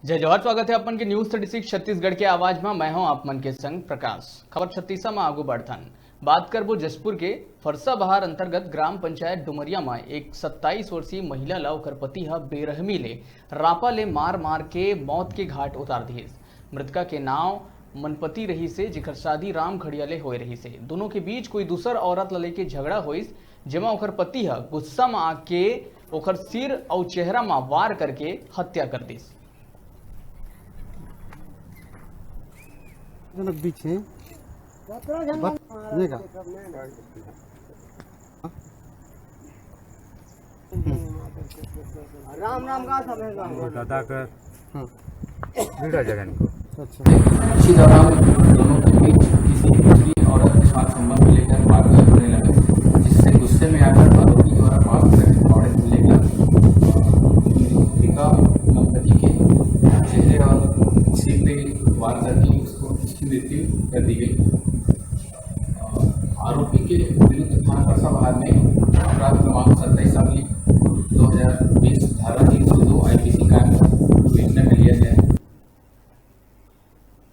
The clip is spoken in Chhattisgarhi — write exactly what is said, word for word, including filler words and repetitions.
जय जोहार, स्वागत है अपन के न्यूज़ थर्टी सिक्स छत्तीसगढ़ के आवाज में। मैं हूं आप मन के संग प्रकाश। खबर छत्तीसा में आगू बढ़थन। बात करबो जशपुर के। फरसाबहार अंतर्गत ग्राम पंचायत डुमरिया में एक सत्ताईस वर्षीय महिला ला ओकर पति ह बेरहमी ले रापा ले मार मार के मौत के घाट उतार दिस। मृतका के नाव मनपति रहिसे, जेकर शादी राम खड़िया ले होए रहिसे। दोनों के बीच कोई दूसर औरत ला लेके झगड़ा होइस, जेमा ओकर पति ह गुस्सा म आके ओकर सिर अउ चेहरा म वार करके हत्या कर दिस। जनक बीच है। बत-, ये का? राम राम का सब है, राम। वो दादा कर हाँ। भिड़ा जगन को। अच्छा। इसी दौरान दोनों के बीच किसी दूसरी औरत के साथ संबंध लेकर मारपीट होने लगे, जिससे गुस्से में आकर आरोपी द्वारा पास से फावड़े से लेकर, अ, मृतका दंपति के चेहरे और सिर पे वार करके उसको, उसकी मृत्यु कर दी गई। अ, आरोपी के विरुद्ध थाना फरसाबहार में